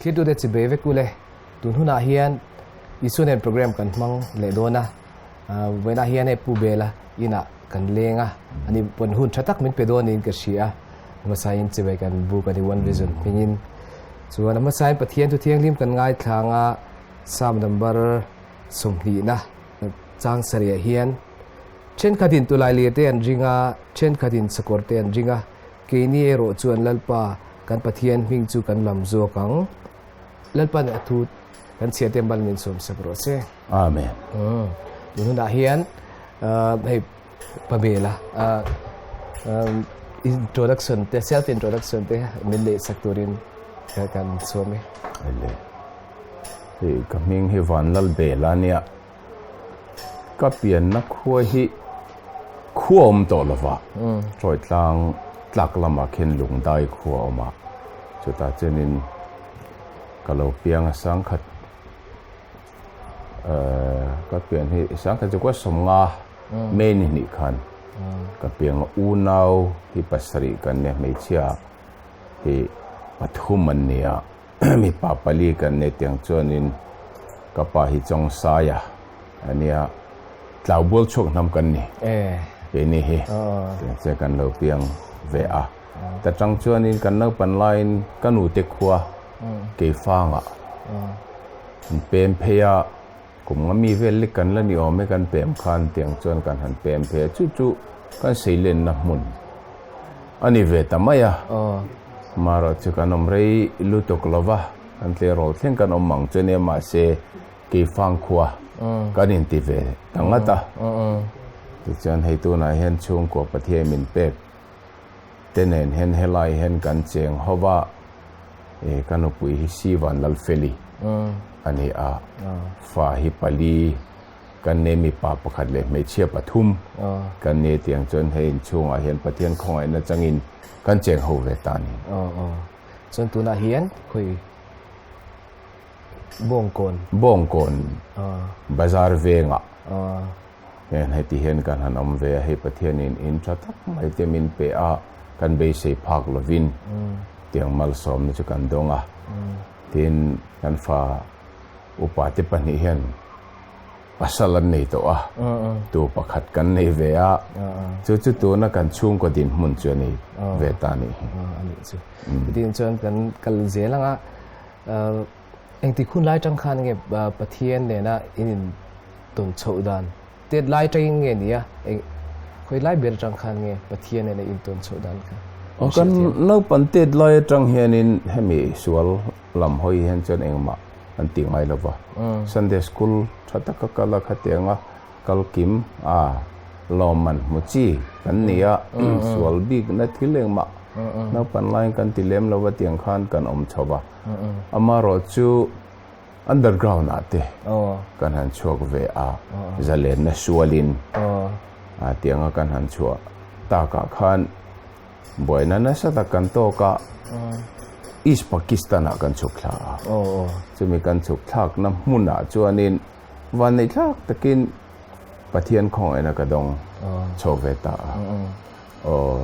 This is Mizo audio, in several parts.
Thiltute chi bei vek ule, tun hunah hian Isua nen program kan hmang leh dawn a, vawiinah hian hei Pu Bela inah kan leng a, ani pawn hun tha tak min pe dawn niin ka hria a, hmasain chibai kan buk a ni One Vision hmingin. Chuan a hmasain Pathian thu thianghlim kan ngaithlang a, Psalm number sawmhnihna chang sarih ah hian thenkhatin tulailir te an ring a, thenkhatin sakawr te an ring a, Keini erawh chuan Lalpa kan Pathian hming chu kan lam zawk ang. Lalpan a thu kan chhiar te mal min sawm sak rawh se. Amen. Tun hunah hian hei Pamela introduction te self introduction te min neih sak turin kan sawm e. Ele. Hei ka hming hi Vanlalbela ania. Ka pianna khua hi khua awm tawh lova, Tawitlang tlak lamah khian Lungdai khua a awm a, chutah chuanin ka lo piang a sangkhat ka pian hi sangkhat chu kua sawmnga May ni hnih khan ka piang a, unau hi pasarih kan nia, hmeichhia hi pathum an ni a. Mipa pali kan nei tiang chuanin ka pa hi Chawngsaia a nia, Tlaubual chhuak hnam kan ni keini hi tiang chiah kan lo piang ve a. Ta tang chuanin kan naupan laiin ka nute khua Keifangah an pem phei a, kum nga mi vel lek kan la ni awm e kan pem khan tiang chuan kan han pem phei a, chu chu kan seilenna hmun. A ni ve ta mai a, marawh chu kan awm rei lutuk lo va, kan tleirawl thleng kan awm ang chu nia mahse Keifang khua kan inti ve ta ngat a. Tichuan hei tunah hian chhungkua Pathian min pek te nen hian helai hian kan cheng ho va, ka nupui hi Sivan Lalfeli a ni a, fa hi pali. Kan nei mipa pakhat leh hmeichhia pathum kan ni tiang chuan hei inchhungah hian Pathian khawngaihna changin kan cheng ho ve ta a ni. Aw aw. Chuan tunah hian khawi Bawngkawn. Bawngkawn bazar vengah hian heti hian kan han awm ve a, hei Pathianin in tha tak mai te min pe a, kan beisei phak lovin tiang malsawmna chu kan dawng a. Tin, kan fa upa te pahnih hian pasal an nei tawh a, tu pakhat kan nei ve a, chu chu tuna kan chhungkaw dinhmun chu a ni ve ta a nih hi. A nih chu. Chutin chuan kan kal zel ang a, engtik hun lai tang khan nge Pathian nena in intawn chhoh dan, tet lai tangin nge ni a, khawi lai ber atang khan nge Pathian nena intawn chhoh dan kha? Kan naupang tet lai atang hianin hemi sual lam hawi hian chuan engmah an ti ngai lo va. Sunday school tha taka kal a khatianga kal kim a lawmman hmu chi kan ni a, sual bikna thil engmah naupan laiin kan ti lem lo va tiang khan kan awm chho va. Amaherawh chu underground ah te kan han chhuak ve a, zalenna sualin a tianga kan han chhuah takah khan Buaina nasa tak kan tawk a, East Pakistan ah kan chhuk thla a. Chumi kan chhuk thlakna hmunah chuanin vanneih thlak takin Pathian khawngaihna ka dawng chho ve ta a.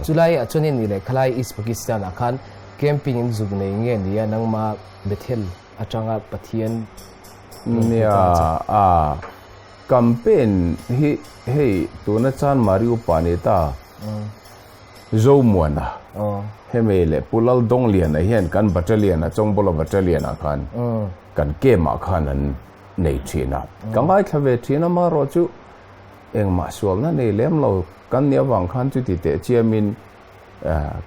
Chulai ah chuanin ni leh khalai East Pakistan ah khan camping in zuk nei nge nia nangma Bethel atanga Pathian Nia a campaign hi hei tuna Chanmari upa ni ta. Zomuana, hemi leh Pu Laldongliana hian kan battalion-a, Chawngbawla battalion-ah khan kan camp-ah khan an nei thin a. Ka ngaithla ve thin a, amaherawh chu engmah sualna nei lem lo kan nih avang khan chuti teh chiamin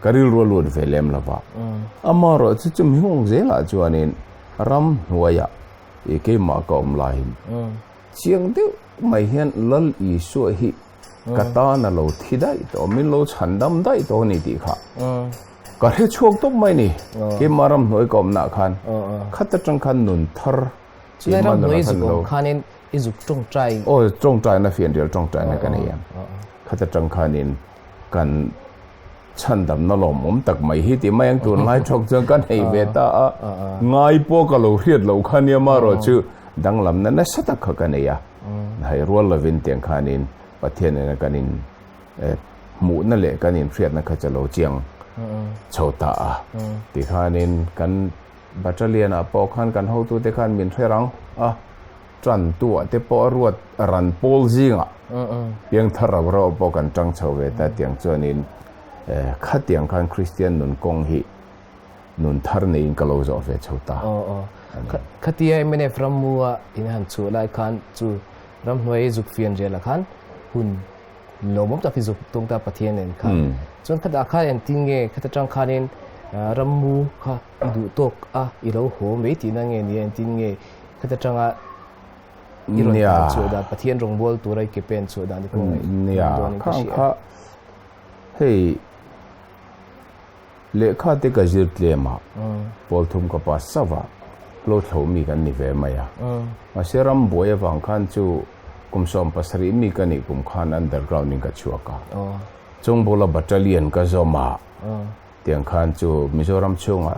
ka rilru a lut ve lem lo va. Amaherawh chu chumi hung zelah chuanin ramhnuaiah i keimah ka awm laiin chiang deuh mai hian Lal Isua hi Ka tan a lo thi daih tawh, min lo chhan dam daih tawh a ni tih kha ka hre chhuak tawp mai ni. Keimah ramhnuai ka awmnah khan khat atang khan nun thar Chulai ramhnuai i zuk awm khanin i zuk tawngtai. Aw, tawngtaina fianrial tawngtaina ka nei a. Khat atang khanin kan chhan damna lawmawm tak mai hi tih mai ang tunlai thawk chuan ka nei ve ta a. Ngai pawh ka lo hriat loh kha nia marawh chu danglamna nasa tak kha ka nei a. Hei rual lovin tiang khanin Pathian nena kan in hmuhna leh kan inhriatna kha chu lo chiang chho ta a. Tikhanin kan Battalion ah pawh khan kan hotute khan min hre rang a, tantu ah te pawh a ruat ran pawl zingah piangthar rau rau pawh kan tang chho ve ta tiang chuanin khatiang khan Kristian nun kawng hi nun thar neiin ka lo zawh ve chho ta. Aw aw. Khatia mnf rammua in han chhuah lai khan chu ramhnuai zuk fian rel ah khan hun lawmawm tak hi zuk tum ta Pathian nen khan. Chuan khatah khan engtin nge khata tang khanin rammu kha i duh tawk a i lo haw mai tihna nge nia engtin nge khata tanga i rawn tan chhuah dan Pathian rawngbâwl tura i ke pen chhuah dan te pawh ngaih dawnin ka hria. Hei lehkha te ka zir tlem a, pawl thum ka pass chauh a, lo thlo mi kan ni ve mai a. Mahse rambuai avang khan chu kum 17 mi ka nih kum khan underground in ka chhuak a. Chungbula battalion ka zawm a, tiang khan chu Mizoram chhungah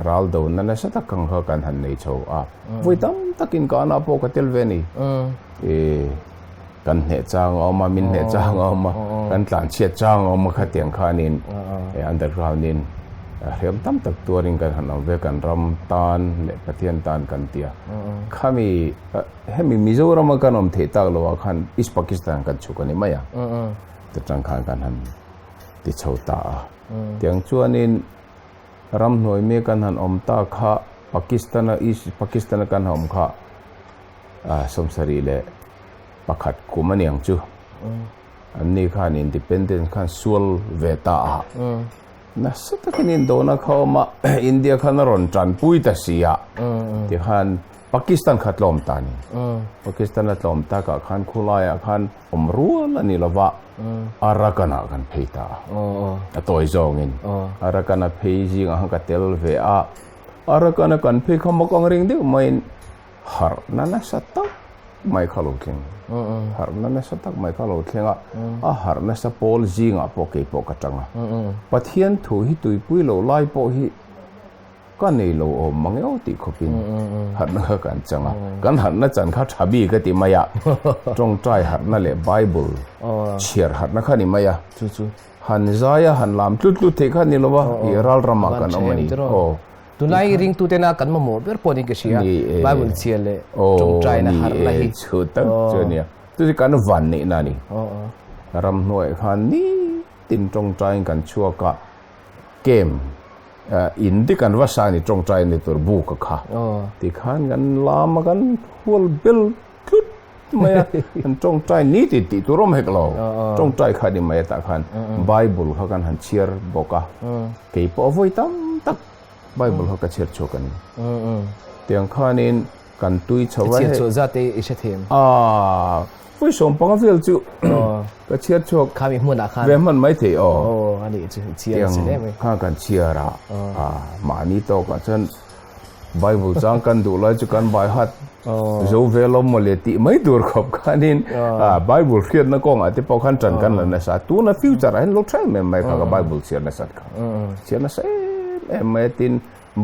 ral do na nasa tak ang kha kan han nei chho a. Vawi tam takin ka ana pawh ka tel ve a ni. Kan hneh chang a awm a, min hneh chang a awm a, kan tlan chhiat chang a awm a khatiang khanin underground in hriam tam tak tuarin kan han awm ve, kan ram tan leh Pathian tan kan ti a. Khami hemi Mizorama kan awm theih tak loah khan East Pakistan kan chhuk a ni mai a, chutang khan kan han ti chho ta a. Tiang chuanin ramhnuai mi kan han awm ta kha Pakistan-a East Pakistan-a kan awm kha 71 kum a niang chu. An ni khan independence khan sual ve ta a. Nasa takin indona kha awm a, India khan a rawn tanpui ta si a. Tikhan Pakistan kha tlawm ta a ni. Pakistan a tlawm takah khan khulaiah khan awm rual a ni lova, Arakan-ah kan phei ta a. A tawi zawngin Arakan-a phei zingah khan ka tel ve a. Arakan-a kan phei kha mak ang ring deuh maiin harhna nasa tak mai kha lo thleng. Harhna nasa tak mai kha lo thleng a, a harh nasa pawl zingah pawh kei pawh ka tang a. Pathian thu hi tuipui lo lai pawh hi ka nei lo awm mang eo tih khawpin harhna kha kan chang a. Kan harhna chan kha tha bik a ti mai a, tawngtai harhna leh Bible chhiar harhna kha ni mai a. Han zai a, han lam tlut tlut theih kha ni lo va, i ral ramah kan awm a ni. Aw. Tunlai ringtutena kan mamawh ber pawh niin ka hria, Bible chhia leh tawngtaina harhna hi. Aw, ni e, chu tak chu a nia. Chu chu kan van neihna a ni. Ramhnuaiah khan nitin tawngtaiin kan chhuak a, camp in dik an va sa a ni tawngtai ni tur buk a kha. Tikhan kan lam a, kan hual bel tlut mai a, kan tawngtai nitin tih tur awm hek lo. Tawngtai kha a ni mai a tah khan Bible kha kan han chhiar bawk a, kei pawh a vawi tam tak Bible kha ka chhiar chhuak a ni. Tiang khanin kan tui chho a hei. Chhiar chhuah zat te i hre thei em? Aaa, vawi 15 vel chu ka chhiar chhuak. Khami hmunah khan. Ve hman mai thei aw. Aw, a nih chu chhiar a si hle mai. Tiang kha kan chhiar a, mahni tawkah chuan Bible chang kan duh lai chu kan bai hat zo ve lo maw le tih mai tur khawp khanin Bible hriatna kawngah te pawh khan tan kan la nasa. Tuna future ah hian lo tha em em mai kha ka Bible chhiar nasat kha. Chhiar nasa em em mai a tin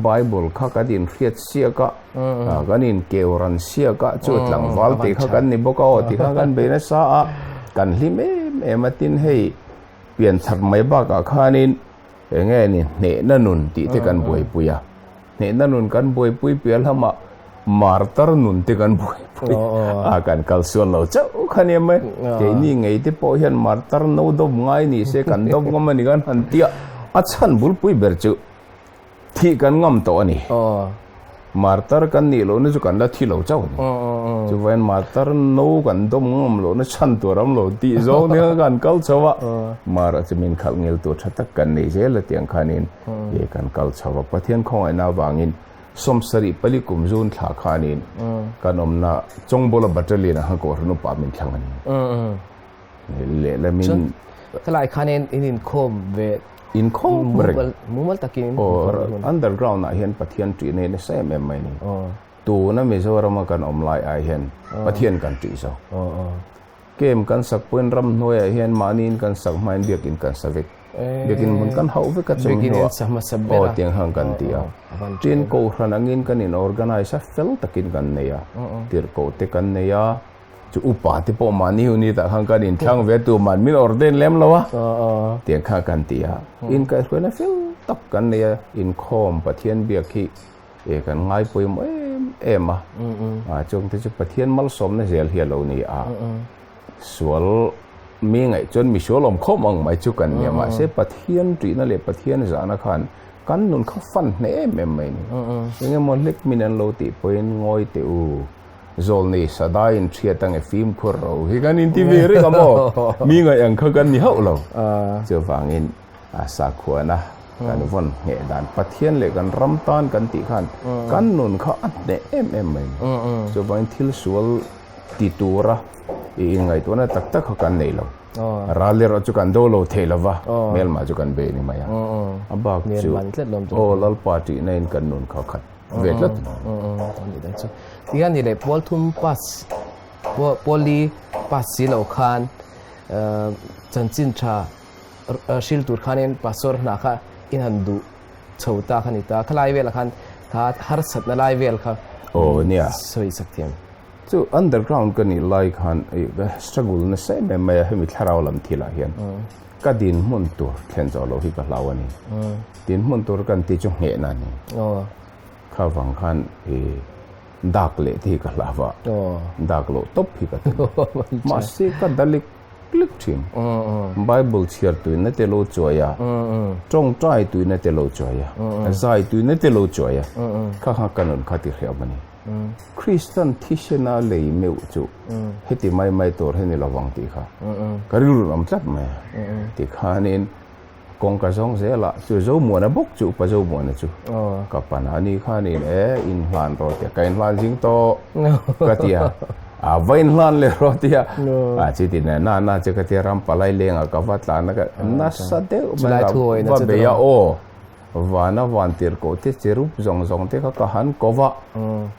Bible kha kan inhriat siak a, kan inkeu ran siak a, chu tlangval tih kha kan ni bawk a aw tih kha kan bei nasa a, kan hlim em em a tin hei pianthar mai bakah khanin eng nge ni hnehna nun tih te kan buaipui a, hnehna nun kan buaipui piah lamah martar nun te kan buaipui a, kan kalsual lo chauh kha nia mai. Keini ngei te pawh hian martar no dawp ngai ni se kan dawp ngam a ni kan han tia a chhan bulpui ber chu thih kan ngam tawh a ni. Martar kan nih lohna chu kan la thi lo chauh a ni. Chuvain martar no kan dawm ngam lohna chhan tur am lo tih zawng nia kan kal chho a. Mar a chu min khalh ngel tur tha tak kan nei zel a tiang khanin e kan kal chho a. Pathian khawngaihna avangin 74 kum zun thla khanin kan awmna Chawngbawla Battalion ah khan Kohhran upa min thlang a ni. Lehlamin. Helai khanin in inkhawm ve Inkhawm reng. Mumal takin inkhawm reng. Underground ah hian Pathian ṭih nei nasa em em mai ni. Tuna Mizorama kan awm lai ai hian Pathian kan ṭih zo. Camp kan sak pawhin ramhnuaiah hian mahniin kan sak hmain biakin kan sa vek. Biakin hmun kan hauh vek a chung hnuah aw tiang khan kan ti a. Tin Kohhran angin kan in organise a fel takin kan nei a. Tirhkoh te kan nei a. Chu upa te pawh mahni hun hi tah khan kan inthlang ve tu man min ordain lem lo a tiang kha kan ti a. Inkaihhruaina fel tak kan nei a, inkhawm Pathian biak hi e kan ngai pawimawh em em a. A chung te chu Pathian malsawmna zel hi a lo ni a. Sual mi ngaih chuan mi sual awm khawm ang mai chu kan nia mahse Pathian ṭihna leh Pathian zahna khan kan nun kha fan hneh em em mai ni. Engemaw hlek min an lo tih pawhin ngawi teh u. Zawlnei sadaiin ṭhiat ange fimkhur ro hi kan inti ve reng a maw? Mi ngaih ang kha kan ni hauh lo. Chuvangin sakhuana kan vawn ngheh dan Pathian leh kan ram tan kan tih khan kan nun kha a hneh em em mai ni. Chuvangin thil sual ti tura i inngaihtuahna tak tak kha kan nei lo. Ral erawh chu kan do lo thei lo va, hmelmah chu kan bei ni mai a. A bak chu aw Lalpa ṭihna in kan nun kha khat. ve tlat ani dan chu tihian ni leh pawl thum pass pawli pass si lo khan chanchin tha hril tur khanin pastor hna kha in han duh chho ta kha ni ta khalai vel khan kha harsatna lai vel kha aw nia sawi sak thiam chu underground ka nih lai khan struggle nasa em em mai a hemi thlarau lam thilah hian ka dinhmun tur thlen zawh loh hi ka hlau a ni. Dinhmun tur kan tih chu nghehna a ni. Kha vang khan i dak leh te hi ka hlau a, dak loh tawp hi ka tum. Mahse ka da lek lek thin. Bible chhiar tuina te lo chuai a, tawngtai tuina te lo chuai a, zai tuina te lo chuai a, kha kha ka nun kha ti hriam a ni. Kristan thisena lei meuh chu heti mai mai tur hi ni lovang tih kha ka rilru awm tlat mai a. Tikhanin kawngka zawng zelah chu Zomuana bawk chu upa Zomuana chu ka pan a, ani khanin e inhlan rawh tia ka inhlan zing tawh ka ti a, a va inhlan leh rawh tia a chiti nen na na che ka tia ram palai lengah ka va tlan a ka nasa deuh mai ka va bei a aw. Vana van tirhkoh te cherup zawng zawng te kha ka han ko va,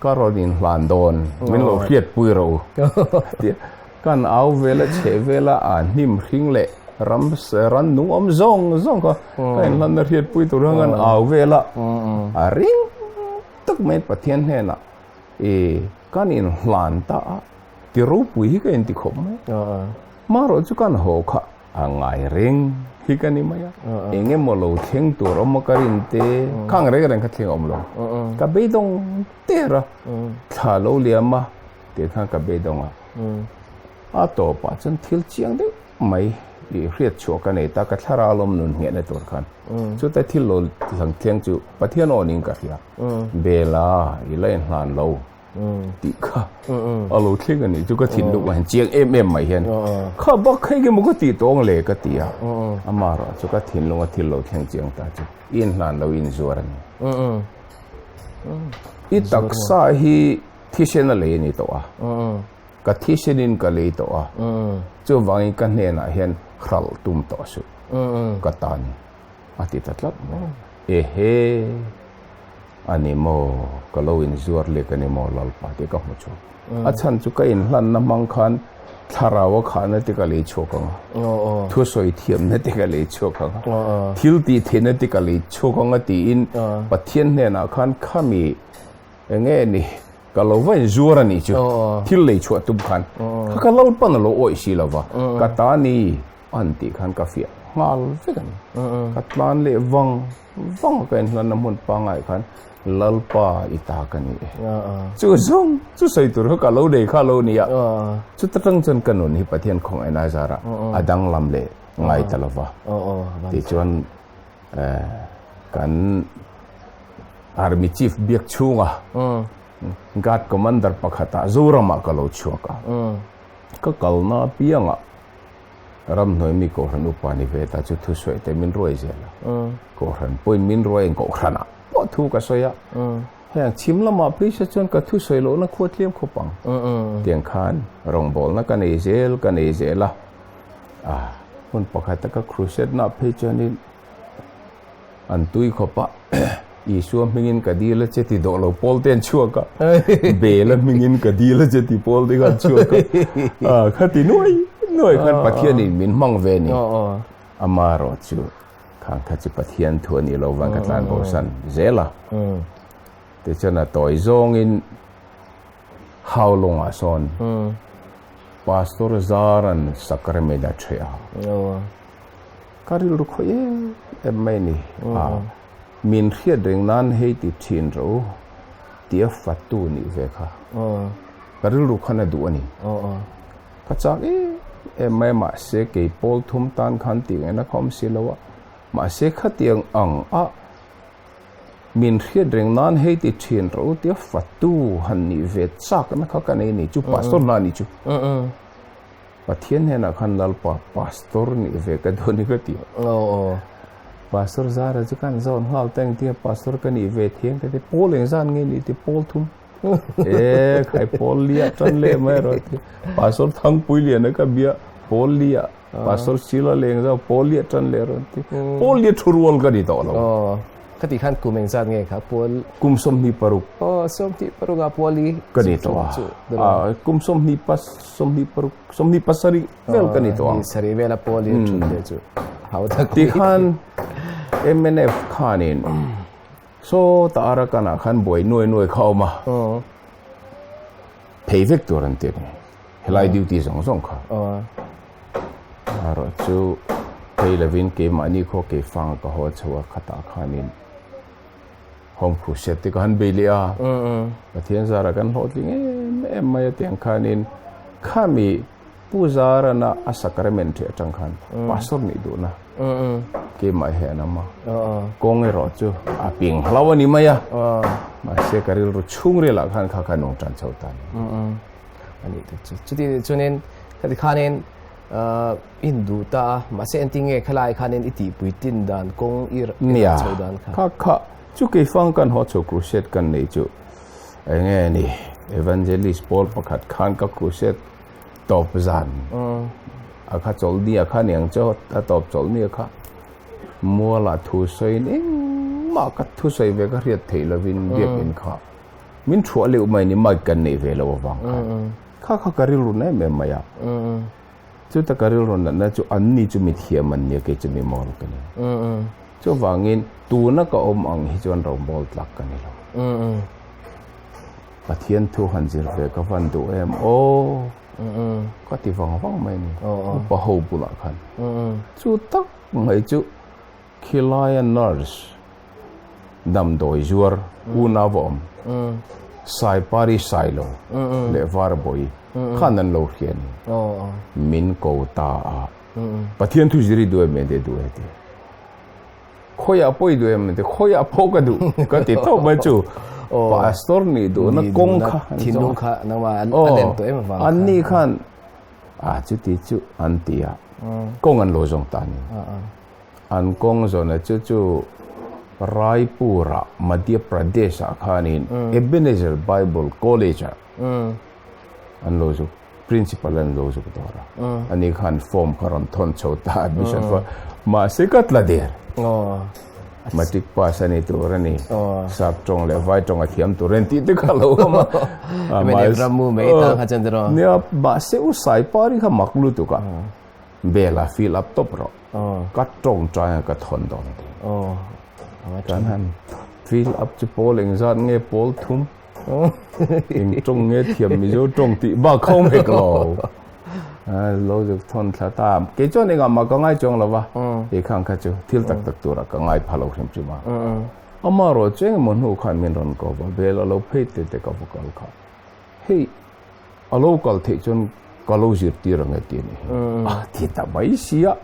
ka rawn inhlan dawn, min lo hriatpui ro u tia kan au vela chheh vela a hnim hring leh ram ran nung awm zawng zawng kha ka inhlanna hriatpui tur khan kan au vela a ring tak mai Pathian hnenah i kan inhlan ta a ti ropui hi ka inti khawp mai. Hmarawh chu kan haw kha a ngai reng hi ka ni mai a, eng emaw lo thleng tur awm a ka rin te, khang reng reng kha thleng a awm lo. Ka beidawng der a, thla lo liam a tih khan ka beidawng a. A tawpah chuan thil chiang deuh mai i hriat chhuah ka nei ta, ka thlarau lawm nun nghehna tur khan. Chuta thil lo lang thleng chu Pathian aw niin ka hria, Bela i la inhlan lo. Tih kha a lo thleng a nih chu ka thinlung ah hian chiang em em mai hian kha bak kha enge maw ka tih tawng le ka ti a, ama erawh chu ka thinlung a thil lo thleng chiang ta chu i inhlan lo i inzuar a ni. I taksa hi thisen a lei a ni tawh a, ka thisenin ka lei tawh a, chuvangin ka hnenah hian hralh tum tawh suh ka ta ni a ti ta tlat mai. Ehe! A ni maw? Ka lo inzuar lek a ni maw Lalpa tih ka hmu chhuak. A chhan chu ka inhlanna hmang khan thlarau a khahna te ka lei chhuak ang a, thusawi thiamna te ka lei chhuak ang a, thil tih theihna te ka lei chhuak ang a tiin Pathian hnenah khan khami eng nge ni ka lo va inzuar a nih chu thil lei chhuah tum khan kha ka Lalpan a lo awih si lo va, ka ta ni an tih khan ka fiah nghal vek a ni. Ka tlan leh vang vang a ka inhlanna hmun pangngai khan Lalpa i ta ka ni e. Chu zawng chu sawi tur kha ka lo nei kha lo ni a. Chuta tang chuan ka nun hi Pathian khawngaihna zarah a danglam leh ngai ta lo va. Tichuan kan Army Chief biak chhunga Guard Commander pakhatah Zoramah ka lo chhuak a. Ka kalna apiangah Ramhnuai mi Kohhran upa ni ve ta chu thusawi te min ruai zel a. Kohhran pawhin min ruai ang Kohhranah pawh thu ka sawi a. Heng chhim lamah phei se chuan ka thusawi lohna khua tliam khawp ang. Tiang khan rawngbawlna ka nei zel ka nei zel a. A hun pakhata ka crusade na phei chuanin an tui khawp a, Isua hmingin ka dil a che ti dawh lo pawl te an chhuak a, Bela hmingin ka dil a che ti pawl te kha an chhuak a, a kha ti nuai nuai khan Pathianin min hmang ve ni. Amaherawh chu khang kha chu Pathian thu a nih loh vang ka tlan bosan zel a. Tichuan a tawi zawngin Haulawngah sawn Pastor Zaran sacrament a ṭheh a. Ka rilru khawih em em mai a ni. A, min hriat reng nan hei ti thin ro. tia fatu nih ve kha ka rilru khan a duh a ni. Ka chak em em mai a, mahse kei pawl thum tan khan tih ngaihna kha awm si lo a, mahse khatiang ang a min hriat reng nan hei ti thin ro tia fatu han nih ve chakna kha ka nei a ni chu pastor hna a ni chu. Pathian hnenah khan Lalpa pastor nih ve ka duh a ni ka ti. Pastor zara chu kan zawn nghal ta engtin nge pastor ka nih ve thiang ka ti pawl eng zan nge nih ti pawl thum e khai pawl lia tan leh mai rawh ti pastor Thangpui liana ka bia pawl lia pastor Sila leng zau pawl lia tan leh rawh ti pawl lia thu rual ka ni tawh lo. Ka tih khan kum engzat nge kha pawl? Kum 26. Aw, 26 ah pawl i ka ni tawh a. Kum sawmhnih pas 26 27 vel ka ni tawh ang. Sarih vela pawl i thut leh chu hau tak. Ti khan MNF khanin saw ta Arakan ah khan buai nuai nuai kha a awm a. Phei vek tur an ti a ni. Helai duty zawng zawng kha. Erawh chu phei lovin keimahni khaw keifanga ka haw chho a khatah khanin Home Crusade te ka han bei leh a. Pathian zara kan hlawhtling em em mai a tiang khanin khami Pu Zarana a sacrament ṭhi aṭang khan pastor nih duhna keimah hian a awm a. Kawng erawh chu a ping hlau a ni mai a. Mahse ka rilru chhungrilah khan kha kha nung ṭan chho ta a ni. A nih tak chu. Chuti chuanin khati khanin in duh ta a, mahse engtin nge khalai khanin i tihpui tin dan kawng i rah chho dan kha? Nia, kha kha chu keifang kan haw chho crusade kan nei chu eng nge ni evangelist pawl pakhat khan ka crusade tawp zan a kha chawlhni a kha niang chu a tawp chawlhni a kha mualah thu sawiin engmah ka thusawi ve ka hriat theih lovin biakin kha Min thuah leuh mai ni mic kan neih ve loh avang khan kha kha ka rilru na em em mai a. Chuta ka rilru natna chu an ni chu mi thiam an nia kei chu mi mawl ka ni. Chuvangin tuna ka awm ang hi chuan ro mawl tlak ka ni lo. Pathian thu han zir ve ka van duh em aw ka ti vang vang mai ni upa ho bulah khan. Chu tak mai chu Khilaia nurse damdawi zuar unau a awm, Saipari Sailo leh Varbawi khan an lo hria a ni. Min ko ta a, Pathian thu zir i duh em em te duh e ti. Khawiah pawh i duh em em te, khawiah pawh ka duh ka ti tawp mai chu. Pastor nih duhna kawng kha thinlung kha nangmah a len tawh em avang khan. Anni khan a chuti chu an ti a, kawng an lo zawng ta a ni. An kawng zawna chu chu Raipur-ah, Madhya Pradesh-ah khanin Ebenezer Bible College-ah an lo zuk, Principal an lo zuk dawr a. Ani khan form kha rawn thawn chho ta, admission form. Mahse ka tla der. Matric pass a ni tur a ni. Sap tawng leh vai tawng a thiam tur a ni tih te kha lo awm a. Nia, mahse u Saipari kha mak lutuk a. Bela fill up tawp rawh. Ka tawngtai a ka thawn dawn a ti. Kan han fill up chu pawl engzat nge pawl thum eng tawng nge thiam Mizo tawng tih bak kha awm hek lo. Lo zuk thawn thla ta. Kei chuan engah mah ka ngai chuang lo va. Kei khang kha chu thil tak tak turah ka ngai pha lo hrim hrim a. Amaherawh chu engemaw hnu khan min rawn ko va, bel a lo phei te te ka va kal kha. Hei a lo kal theih chuan ka lo zirtir ang e tih a nih hi. A ti ta mai si a.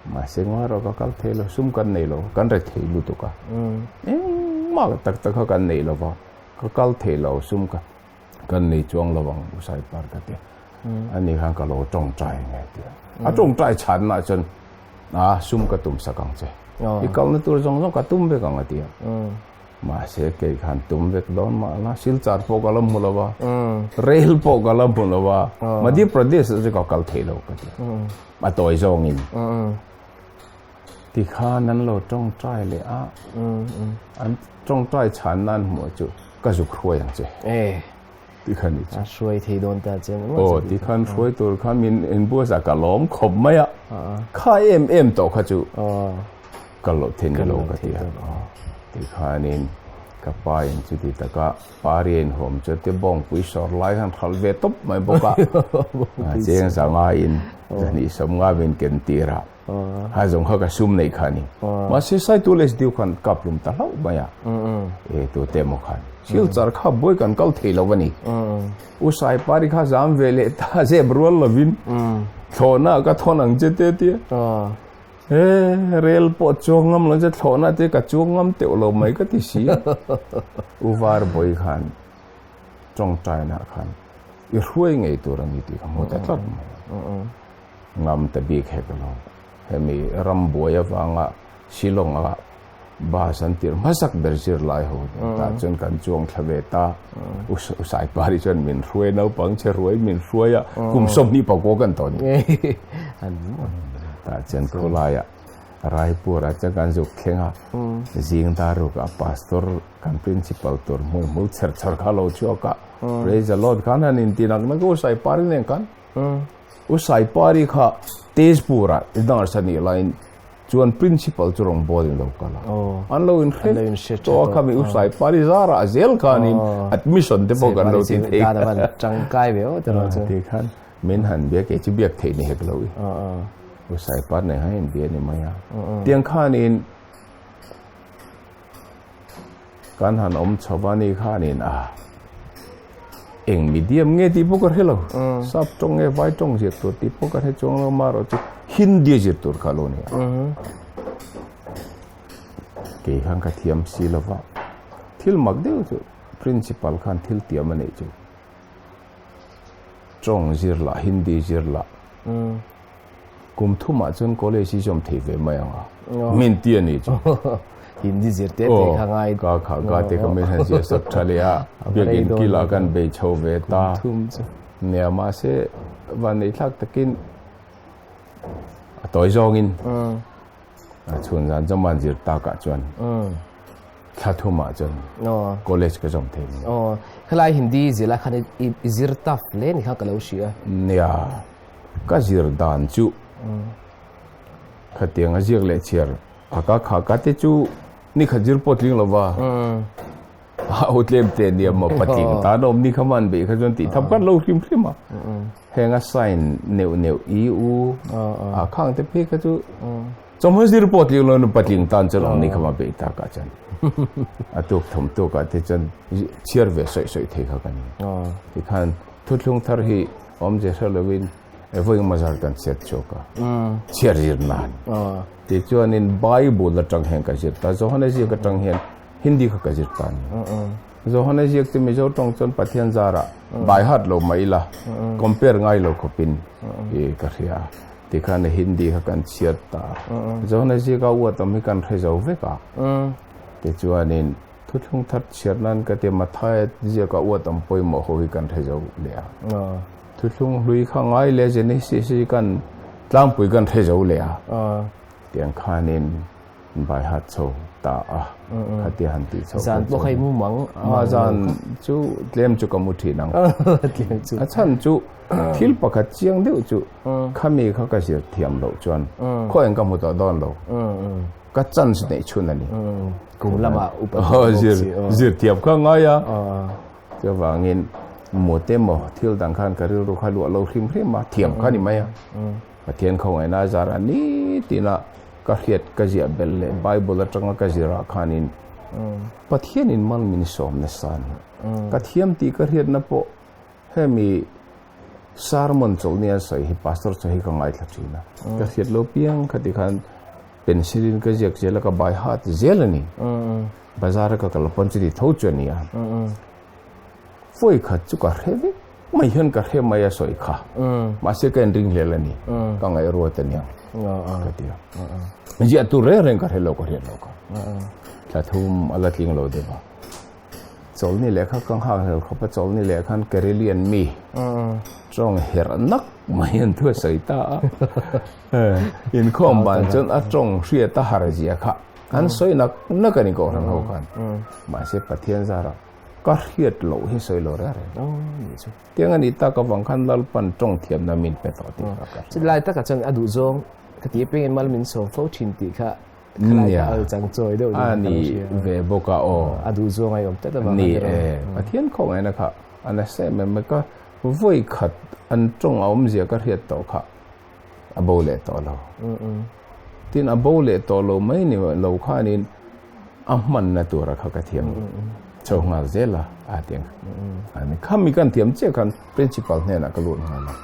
Mahse ngawi rawh ka kal thei lo, sum kan nei lo, kan re thei lutuk a. Engmah tak tak kha kan nei lo va, ka kal thei lo, sum ka kan nei chuang lo ang Usai par ka ti a. Ani khan ka lo tawngtai ang e ti a. A tawngtai chhanna chuan a sum ka tum sak ang che. I kalna tur zawng zawng ka tum vek ang a ti a. Mahse kei khan tum vek dawn mah la, Silchar pawh ka la hmu lo va, Rail pawh ka la hmu lo va, Madhya Pradesh ah chu ka kal thei lo ka ti. A tawi zawngin. Tikhan an lo tawngtai leh a, an tawngtai chhan nan hmuh chu ka zuk hruai ang che. Tikhan ni chu. A hruai thei dawn ta che. Aw, tikhan hruai tur khan min inbuatsaih ka lawm khawp mai a, kha em em tawh kha chu. Kal loh theih ni lo ka ti a. Tikhanin Ka pa in chuti taka pari a inhuam chu te bawngpui sawr lai khan hralh ve tawp mai bawk a. Cheng zanga in zahnih sawmnga min ken tir a. Ha zawng kha ka sum neih kha a ni. Mahse Saitu leh Sdiu khan kap hlum ta hlauh mai a. E tute emaw khan Silchar kha buai kan kal thei lo a ni. U Saipari kha zam ve leh ta zep rual lovin thlawhna ka thawn ang che te tia. E rel pawh chuang ngam lo che thlawhna te ka chuang ngam teuh lo mai ka ti si. U Varbawi khan tawngtaina khan i hruai ngei tur a ni tih ka hmu ta tlat mai. Ngam ta bik hek lo. Hemi ram buai avanga Shillong a bus an tirh hmasak ber zirlai ho tah chuan kan chuang thla ve ta. U Saipari chuan min hruai naupang che ruai min hruai a kum 20 pakua kan tawh ni. Tah chuan khawlaiah Raipur ah chuan kan zuk thleng a zing daruk ah pastor kan principal tur hmui hmul chher chhar kha lo chhuak a praise the Lord khan han intinak na U Saipari nen khan U Saipari kha Tezpur ah nurse a nih laiin chuan principal chu rawn bawlin lo kal a. An lo inhre tawh a khami U Saipari zarah zel khanin admission te pawh kan lo ti thei. Tangkai ve aw tiraw chu. Ti khan min han biak kei chu biak theih ni hek lo i. U Saipar nen khan inbia ni mai a. Tiang khanin Kan han awm chho va ni khanin a eng medium nge tih pawh ka hre lo. Sap tawng nge vai tawng zir tur tih pawh ka hre chuang lo marawh chu Hindi zir tur kha lo ni a. Kei khan ka thiam si lo va. Thil mak deuh chu principal khan thil tiam a neih chu tawng zir lah Hindi zir lah Kum thumah chuan college hi zawm thei ve mai ang a, min ti a ni chu. Hindi zir te te kha ngai. Ka kha ka te kha min han zir sak tha leh a, biakin kilah kan bei chho ve ta. Kum thum chu. Nia mahse vanneih thlak takin a tawi zawngin a chhun zan zawm zir takah chuan thla thumah chuan college ka zawm thei mai. Aw, khalai Hindi zirlai khan i zir tough hle ni kha ka lo hria. Nia. Ka zir dan chu khatiang a ziak leh chhiar a ka kha ka te chu ni khat zir pawh tling lova a ho tlem te nia maw patling tan awm ni kha man beih kha chuan tih thap khat lo hrim hrim a heng a sign neuh neuh i u a khang te phei kha chu chawhma zir pawh tling lo nu patling tan chuan awm ni kha ma beih tak ah chuan a tuk thawm tuk ah te chuan chhiar ve sawi sawi thei kha ka ni tikhan thuthlung thar hi Awmze hre lovin vawi mazar kan chhiat chhuak a, chhiar zir nan. Tichuanin Bible atang hian ka zir ta, Johana ziak atang hian Hindi kha ka zir ta a ni. Johana ziak chu Mizo tawng chuan Pathian zarah by heart lo mah ila, compare ngai lo khawpin ka hria a. Tikhan Hindi kha kan chhiat ta a. Johana ziaka uat awm hi kan hre zo vek a. Tichuanin Thuthlung thar chhiar nan ka ti a, Mathaia ziaka uat ang pawimawh ho hi kan hre zo leh a. Thuthlung hlui kha ngai leh Genesis hi kan tlangpui kan hre zo leh a. Tiang khanin bai hat chho ta a, khatia han tih chho. Zan pawh kha i mu mang. A zan chu tlem chu ka mu thin ang. Tlem chu. A chhan chu thil pakhat chiang deuh chu khami kha ka zir thiam loh chuan khaw eng ka hmu tawh dawn lo. Ka chance neih chhun a ni. Kum lamah upa bawk si. Zir thiam kha ngai a. Chuvangin mute maw thil dang khan ka rilru kha luah lo hrim hrim a, thiam kha ni mai a. Pathian khawngaihna a zar a ni tina ka hriat ka ziah belh leh Bible atanga ka zirah khanin Pathianin mal min sawm nasa a ni. Ka thiam tih ka hriatna pawh Hemi sermon chawlh nia sawi hi pastor chaw hi ka ngaithla thin a, ka hriat lo piang khati khan pencil in ka ziak zel a, ka bai hat zel a ni. Bazar a ka kal pawn chuti tho chu a ni a. Vawi khat chu ka hre vek mai hian ka hre mai a sawi kha. Mahse ka inring hlel a ni, ka ngaih ruat a niang ka ti a. Ziah tur reng reng ka hre lo ka hriat lo kha. Thla thum a la tling lo deuh a. Chawlni lehkha ka nghak hlel khawp a, chawlni leh khan Karelian mi tawng herh nak mai an thu a sawi ta a. Inkhawm ban chuan a tawng hriat a har zia kha an sawi nak nak a ni Kohhran ho khan. Mahse Pathian zara ka hriat loh hi sawi lo reng reng. Tiang a nih tak avang khan Lalpan tawng thiamna min pe tawh tih kha ka hria. Chulai takah chuan a duhzawng ka ti pengin mal min sawm fo thin tih kha. Khalai kha al chang chawi deuh ni ani ve bawk a aw. A duh zawng a i awm tlat avang khan. Ni e, Pathian khawngaihna kha a nasa em em mai. Ka vawi khat an tawng a awmzia ka hriat tawh kha a bo leh tawh lo. Tin, a bo leh tawh lo mai ni lo khanin a hmanna tura kha ka thiam chho nghal zel a, a tiang kha. Khami kan thiam chiah khan Principal hnenah ka lut nghal a.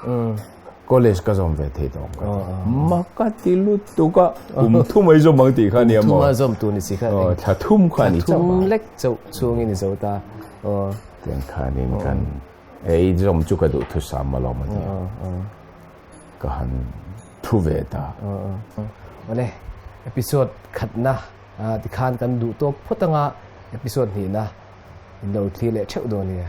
College ka zawm ve thei tawh ang ka ti. Ma ka ti lutuk a, kum thum ai zawm ang tih kha nia maw? Kum thum a zawm tur ni si kha. Aw, thla thum kha ni chauh a. Thla thum lek chauh chhungin i zo ta. Aw. Tiang khanin kan ei zawm chu ka duh thusam alawm a ti a. Ka han thu ve ta. Awle, episode khatna tikhan kan duh tawk phawt anga episode hnihna in lo thlir leh theuh dawn nia.